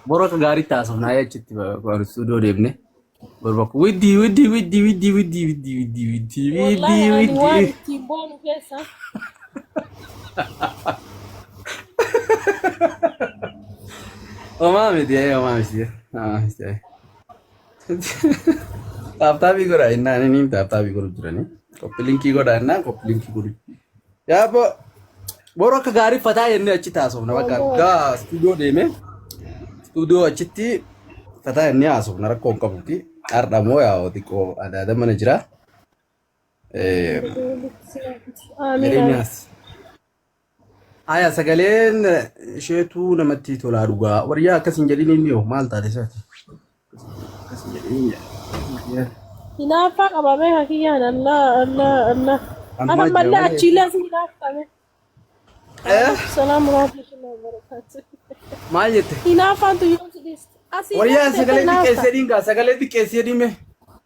Boru akka gaariitti haasofnaa achitti istuudiyoo deemne. Boru bakka widdii widdii widdii widdii widdii widdii widdii widdii Wallaahi widdii ani waan widdii. ittiin boonu keessa Homaa miti homaa miti homaa miti. Taaptaabii godhaa innaan inni taaptaabii godhu jiranii. Koppi linkii godhaa innaan koppi linkii godhu. Yaa bo boru akka gaarii fataa jennee achi taasofna bakka gaa istuudiyoo deemee istuudiyoo achitti fataa jennee haasofna rakkoo hin qabuuti. Har'a immoo yaa xiqqoo adaada mana jira. Amiin amiin. Jireenyaas. Aya sagaleen isheetu namatti tolaa dhugaa. Waryaa akkas hin jedhin inni hoo maal taate isaati? Akkas hin jedhin inni. Hinaaffaa qabamee hakiyyaan Allah Allah Allah. Ammaa Ati jira ammallee malee. achiilee asii hinaaffame. Eh? Salaam warahmatullahi wabarakatuh. Maal jette? Hinaaffaan tu yoom si dhiisti? Asii Waryaan teessee sagalee hinaafta. xiqqeessee dhiingaa sagalee xiqqeessee dhiime.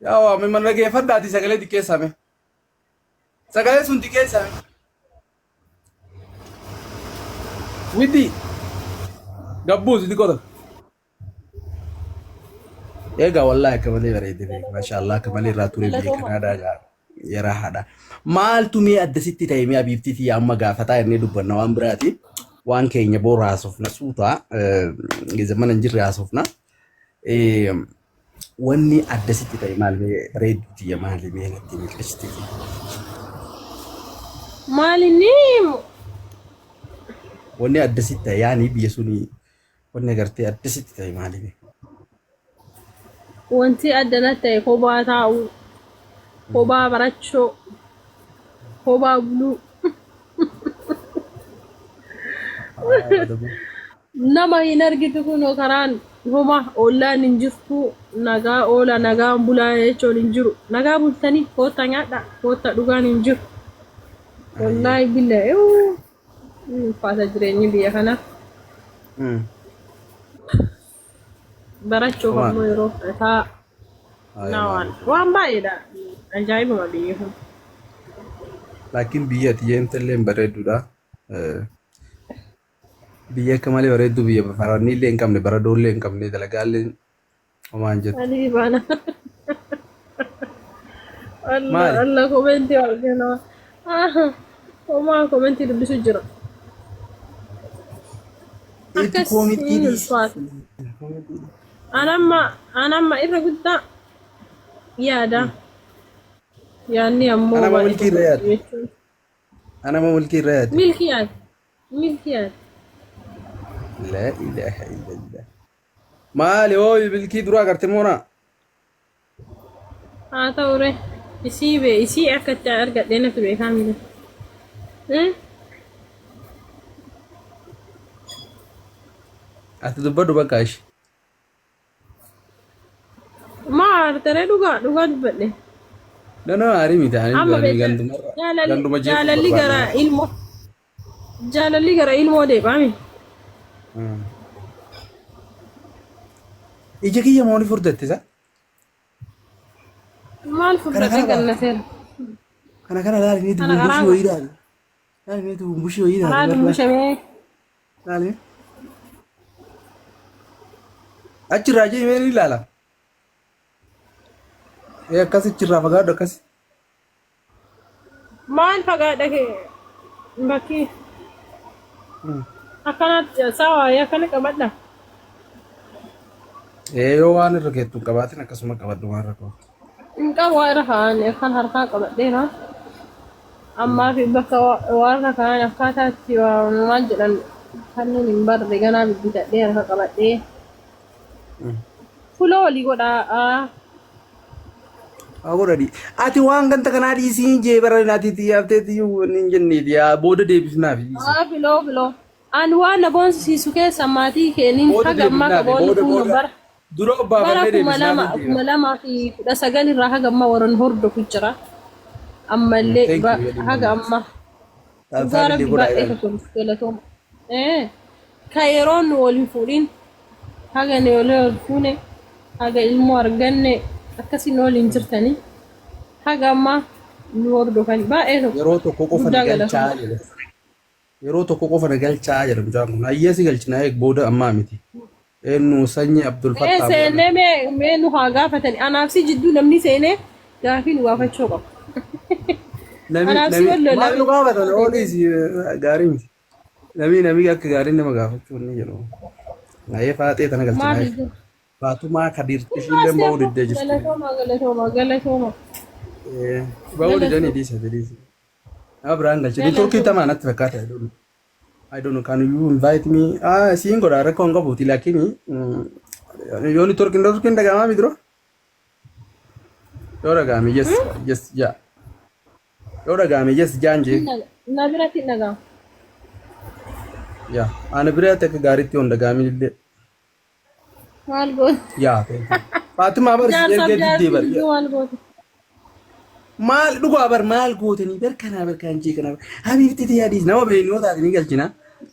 Yaa waame mana dhageeffadhaati sagalee xiqqeessame. Sagalee sun xiqqeessame. Widdi gabbuusi xiqqoo tokko. Egaa wallahi akka malee bareedde beek maashaallah akka malee irraa ture biyya Galatooma. Kanaadaa gaa yaraa haadha. Maaltu mee adda sitti ta'e mee abiibtii tiyya amma gaafataa jennee dubbanna waan biraati. Waan keenya boora haasofna suuta zamana hin jirre haasofna. Wanni adda sitti ta'e maal mee bareedduu tiyya maali mee natti himi qashtii tiyya. Maal inni Wanni adda sitti ta'e yaani biyya suni wanni agartee adda sitti ta'e maali mee? Wanti adda natti ta'e kophaa taa'uu, kophaa barachuu, kophaa buluu. Nama hin argitu kunoo karaan homa ollaan hin jirtu nagaa oola nagaan bulaa jechuun hin jiru. Nagaa bultanii kootta nyaadha kootta dhugaan hin jiru. Wallaahi billahi ulfaata jireenyi biyya kanaa. Barachuuf Homaa ammoo miti. yeroo fudhataa Haa, na homaa waan miti. waan baay'eedha. Ajaa'ibuma biyyi kun. Laakiin biyya ati jeemte illee bareedduudha. Biyya akka malee bareedduu biyya faranni illee hin qabne baradoo illee hin qabne dalagaa illee homaa hin jettu. Ani baana. Allah Maali? Allah komentii argina. Homaa komentii dubbisu jira. Itti Akkas koomitii hin dhiisi. ulfaatu. Anamma anamma irra guddaa yaada. Yaadni ammoo Anama baay'ee milkii tokko irra yaadde. jechuun. Anama milkii irra yaadde. Milkii yaada. Milkii yaada. Laa ilaaha illallah. Maali hoo milkii duraa agarte moonaa? Haa ta'u ree. Isii bee isii akka itti argadhee natti beekaa miti. Hmm? Ati dubbadhu bakka ishee. Maa aartaree dhugaa dhugaa dubbadhe. No no aarii miti ani Amma ani beektaa gandumarra jaalalli ganduma jeequu jaalalli barbaadna. gara ilmoo jaalalli gara ilmoo deebi'ame. Ija kiyya moo ni furdatte sa? Maal Kana furdadhee kana baate. gannateera. Kana kana laali ni Kana dumbushii karaa wayii laali. Laali ni dumbushii wayii karaa laali. dumbishamee Laali. Achirraa jee mee ni ilaala. Ee akkas achirraa fagaadhu akkas. Maal fagaadha kee bakki akkanatti sawaayee akkana qabadha. Ee yoo waan irra keettu hin qabaatin akkasuma qabadhu waan rakkoo. Hin qabu waa irra kaa'an akkan harkaa qabadheera. Ammaa fi bakka waa irra kaa'an akkaataa itti waa maal jedhan kanneen hin barre ganaa bibbitadhee harka qabadhee. Fuloo walii godhaa. Haa godhani. Ati waan ganta kanaa dhiisii hin jee bara ati itti yaaftee iyyuu wanni hin jenneeti yaa booda deebifnaaf dhiisi. Aa filoo filoo. An waan na boonsisiisu keessa maatii keeniin Booda haga ammaa deebifnaafi qaboonni booda kun booda bara dura bara obbaafannee kuma deebisnaaf lama hin kuma jeera. lamaa fi kudha sagal irraa haga ammaa warra nu hordofu jira. Ammallee Thank ba- you jedhii haga mamma. ammaa dhugaa Taabtaabii rabbi godhaa baay'ee jedhan. tokko nuuf galatooma. Ee ka yeroon nu wal hin fuudhin haga nu wal hin fuune haga ilmoo arganne akkasii nu waliin jirtanii haga ammaa nu hordofan baay'ee tokko Yeroo tokko qofa na guddaa galchaa galatooma. jedhe. Yeroo tokko qofa na galchaa jedha mucaan kun. Hayyee si galchina eeg booda ammaa miti. Eenyu sanyii Abdul Mee Fattaa seenee mee mee nu haa gaafatani. Anaaf si jidduu namni seenee gaafii nu gaafachuu qaba. Nami Anaaf si nami wal lola. maal nu gaafatan ooliis gaarii miti. Nami nami akka gaarii nama gaafachuu ni jedhu. Naayee faaxee tana galchina. Maal Faatumaa Kadiir ishiillee ba'uu diddee jirti. Galatooma galatooma galatooma. Ba'uu didanii dhiise dhiise. Nama biraan galchine. Neetwoorkii tamaa natti fakkaata. I don't know. I don't know. Can you invite me? Ah, siin godha rakkoo hin qabuuti lakini yoo neetwoorkiin neetwoorkiin dhaga'amaa miti dura? Yoo dhaga'ame yes yes jaa. Yoo dhaga'ame yes jaan jee. Na biratti hin dhaga'amu. Yaa ana biratti akka gaariitti yoo hin dhaga'amin illee. Maal goote? Yaa thank you. Faatumaa bar si Jaarsaaf ergee diddee jaartii bar. gidduu maal goote? Maal dhugaa bar maal gootanii bar kanaa bar kan jee kanaa bar habiibti tiyyaa dhiisi nama beeknu taate ni galchina.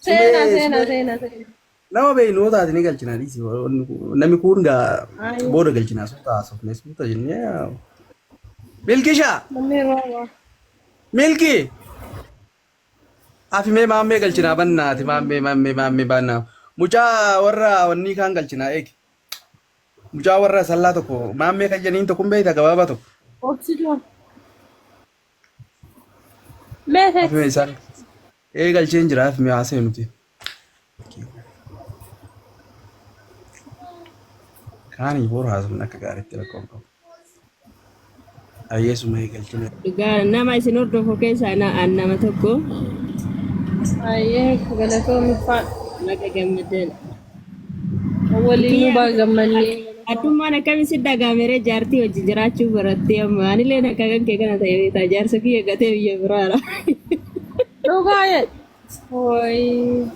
Seenaa seenaa seenaa seenaa. Nama beeknu taate ni galchina dhiisi namni kun gaa Ayi. booda galchina suuta haasofne suuta jennee. Milkishaa Namni yeroo milki afi mee maammee galchinaa bannaati maammee maammee maammee bannaa mucaa warra wannii kaan galchinaa eegi mucaa warra sallaa tokko maammee kan jedhaniin tokko hin beekta gabaabaa tokko. Obsituu. Mee Afi mee isaan ee galcheen jira afi mee haasa'e nuti. Kaanii boru haasofne akka gaariitti rakkoo hin qabu. Ayyeesuma eegalchine. Dhugaa nama isin hordofu keessaa an nama tokko. Ayyee galatoomi faadha. Baga gammaddeen. Waliin nu baa gammannee. Addummaan akkamiin si dhaga'ameree jaartii hojii jiraachuu barattee amma anillee akka kan kee kana ta'e beektaa jaarsa kiyya gatee biyya biraadha. Dhugaa jedhe. Wayii.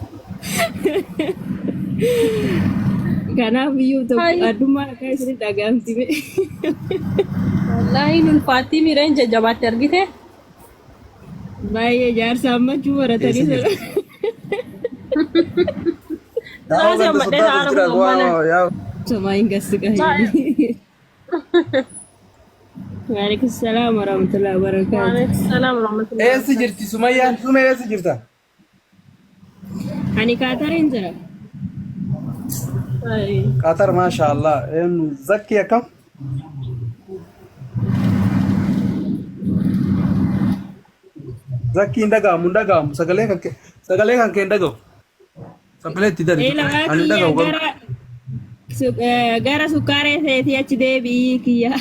Kanaaf iyyuu tokko Hayi. addummaan akka isin dhaga'amti. Wallaahi nun ulfaattii miireen jajjabaatti argite. Baay'ee jaarsa ammachuu baratanii Eessa sana. Daawwa Raasii ganda ammadhee soddaatu taa'aa jira arguu mana. waa yaa Somaa hin gassiqa. Waalaikum salaam warahmatullahi wabarakatuh. Waalaikum salaam warahmatullahi Eessa jirti Sumayyaan? Sumee eessa jirta? Ani Kaatariin jira. Ayi. Qatar maasha Allah. Eenyu Zakki akkam? Zakki hin dhaga'amu hin dhaga'amu sagalee kan kee sagalee kan kee hin dhaga'u. Sagalee itti dari. Eelaa Ani hin kiyya dhaga'u garuu. gara gara sukkaaree seetii achi deebi'ii kiyya.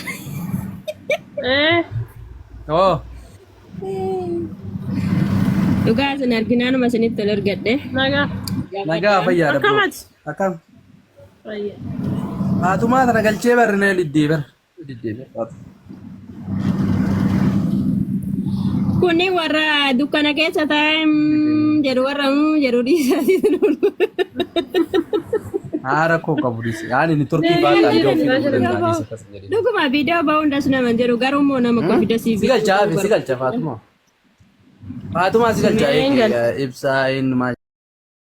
Eh. Oo. Dhugaa isin arginaanuma isinitti ol argadhe. Nagaa. Nagaa fayyaadha. Akkam ati? Akkam. Fayyaa. Haatumaa tana galchee barrinee diddee bar. Diddee bar. Kuni warra dukkana keessa taa'e jedhu warra jedhu dhiisaatii Haa rakkoo qabu dhiisi. Ani ni turkii baadhaan ijoo ofii godhuu danda'a dhiisi akkas hin jedhin. Dhuguma viidiyoo ba'uu hundas nama hin jedhu garuu immoo nama confidence Si galcha hafi si galcha Faatuma. Faatumaa si galcha Hin galcha. ibsaa eenyumaa.